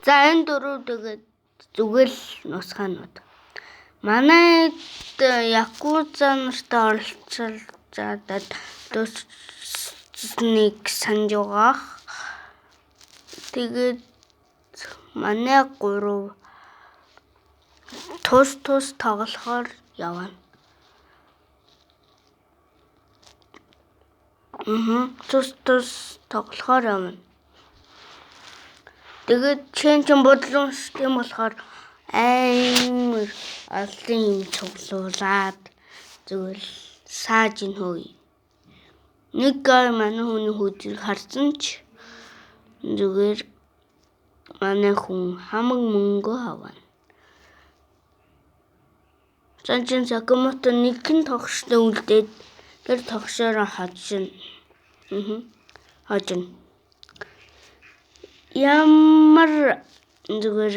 За энэ дөрөв тэгээд зүгээр л нусгаанууд. Манай Якуза нартай оролцолцоод дууссныг санаж байгаа. Тэгээд манай гурав тус тус тоглохоор явна. Тус тус тоглохоор явна. Тэгээд чин чин бодлон тийм болохоор амар олон юм цуглуулад зүгээр л сааж ин хөөе. Нэг гай манай хүний хөзрийг харсан ч зүгээр манай хүн хамаг мөнгөө авна. Зан чин Сакамото нэгэн тогштой үлдээд тэр тогшоороо хожино. Хожино. Ямар зүгээр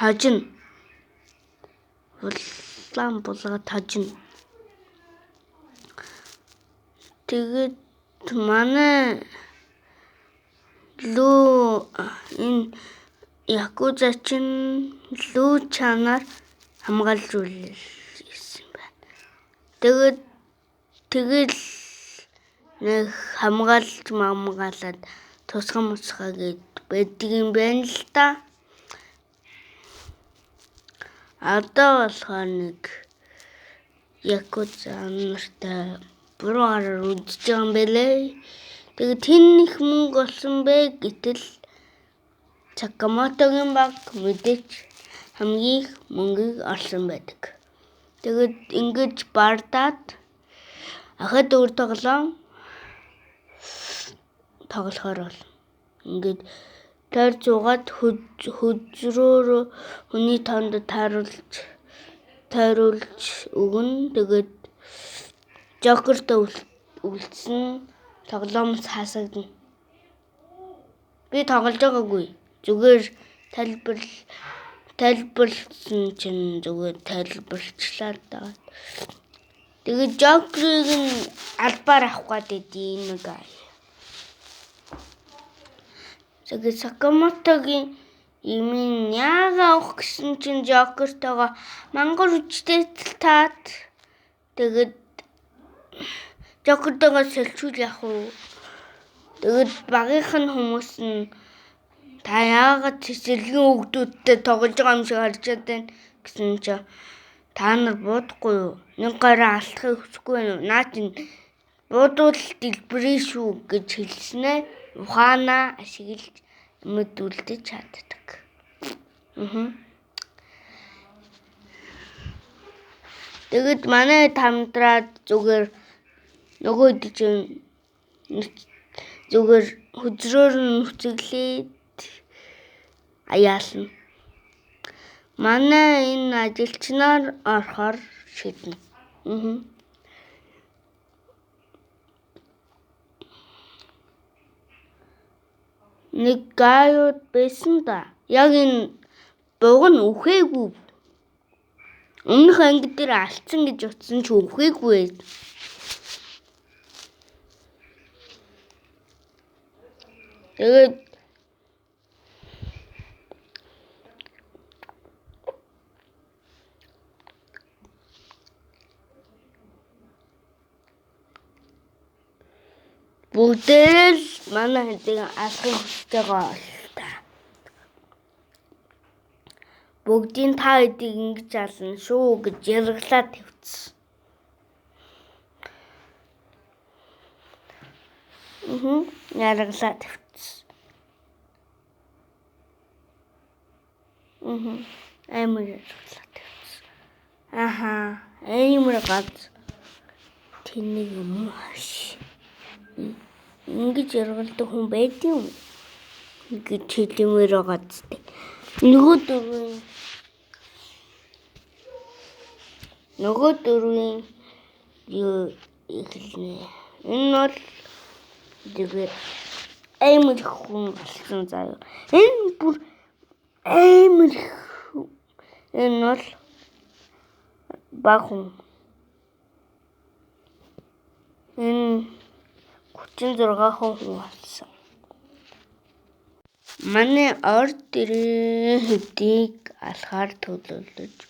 хожино. Улаан булгаад хожино. Тэгээд манай лүү энэ Якуза чинь лүү чанаар хамгаалж үлээсэн байна. Тэгээд тэгэл нэг хамгаалж мамгаалаад тусгай мусгай гэд байдаг юм байна л да. Одоо болохоор нэг Якуза нартай буруу гараар үзэж байгаа юм байлээ. Тэгээд тэн их мөнгө олсон бэ гэтэл Сакамотогийн баг мэдээч хамгийн их мөнгийг олсон байдаг. Тэгээд ингэж бардаад ахад өөр тоглоом тоглохоор бол ингээд тойр зуугаад хөзрөөрөө хүний тоонд тойруулж өгнө. Тэгээд Жокертэй үлдсэн тоглоомс хасагдана. Би тоглож байгаагүй. Зүгээр тайлбарлсан чинь зүгээр тайлбарчлаа даа. Тэгээд Жокерыг нь албаар авах гээд байдیں۔ нэг ай. Тэгээд Сакамотогийн юмыг яагаад авах гэсэн чинь Жокертойгоо мангар хүчтэй таад. Тэгээд Жокертойгоо сэлчүүл явах уу? Тэгээд багийнх нь хүмүүс нь та яагаад цэцэрлэгийн хүүхдүүдтэй тоглож байгаа юм шиг харж байна гэсэн чинь та нар буудахгүй юу? Нэг гараа алдахыг хүсэхгүй байна уу? Наа чинь буудвал дэлбэрээ шүү гэж хэлснээр ухаанаа ашиглаж амьд үлдэж чаддаг. Тэгээд манай хамтраад зүгээр нөгөө чинь зүгээр хөзрөөр нь нүцэглээд аяална. Манай энэ ажилчнаар орохоор шийднэ. Нэг гайуд байсан да. Яг энэ буг нь үхээгүй. Өмнөх анги дээр алдсан гэж утсан ч үхээгүй. Тэгээд бүгдээрээ л манай хэдийг алахыг хүсэж байгаа л та. Бүгдийн та хэдийг ингэж ална шүү гэж яргалаа тавьчихсан. Яргалаа тавьчихсан. Амар яргалаа тавьчихсан. Аха, амар гац тэнийг юм уу? Ингэж яргалдаг хүн байд юм гэж хэлмээр байгаа зү. Нөгөө дөрвийн юу эхэлнэ. Энэ бол зүгээр амар их хүн болсон заяа. Энэ бүр амар их. Энэ бол баг хүн. Энэ 36 хүн болсон. Манай ордерын хэдийг алхаар төлөвлөж байна.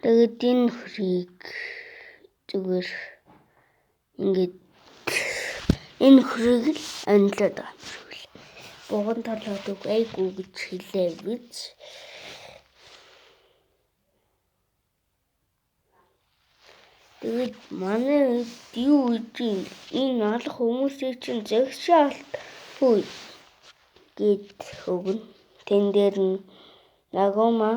Тэгээд энэ хөрийг зүгээр ингээд энэ хөрийг л онилоод байгаа юм шиг л. Буган толгойд үг айгүй гэж хэлээ гэж. Тэгээд манай хэд юу гэж энэ алах хүмүүсийг чинь загшаалт хүй гэд өгнө. Тэн дээр нь Нагума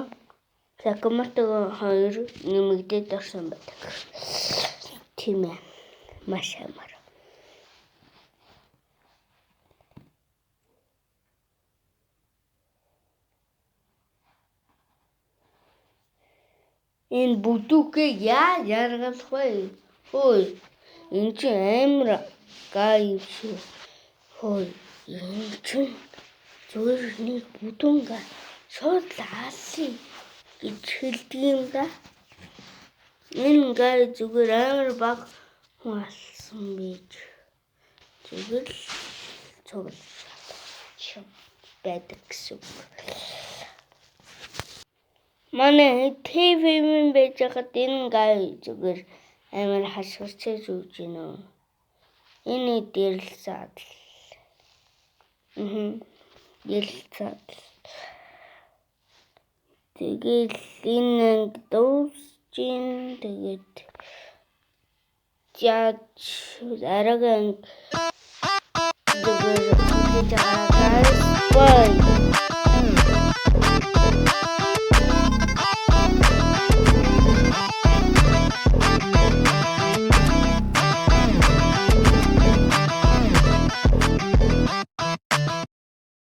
Сакамото хоёр нэмэгдээд орсон байдаг. Тийм ээ. Маш амар. Энэ бүдүүгээ яаж яргалах вэ? Хөөе. Энэ чинь амар гай юм шүү. Хөөе. Энэ чинь зүгээр нэг бүдүүн гай шууд л алсан гэж хэлдэг юм да. Энэ гай зүгээр амар баг хүн алсан байж. Зүгээр л цуглаж байдаг гэсэн үг. Манай ТV-м байж байгаад энэ гай зүгээр амар хашгирч өгч гинэ. Энэ дэрэл саадал. Дэрэл саадал. Тэгэл энэ анги дуусч гин. Тэгээд яаж дараагийн анги зүгээр хийж байгаа guys. Bye.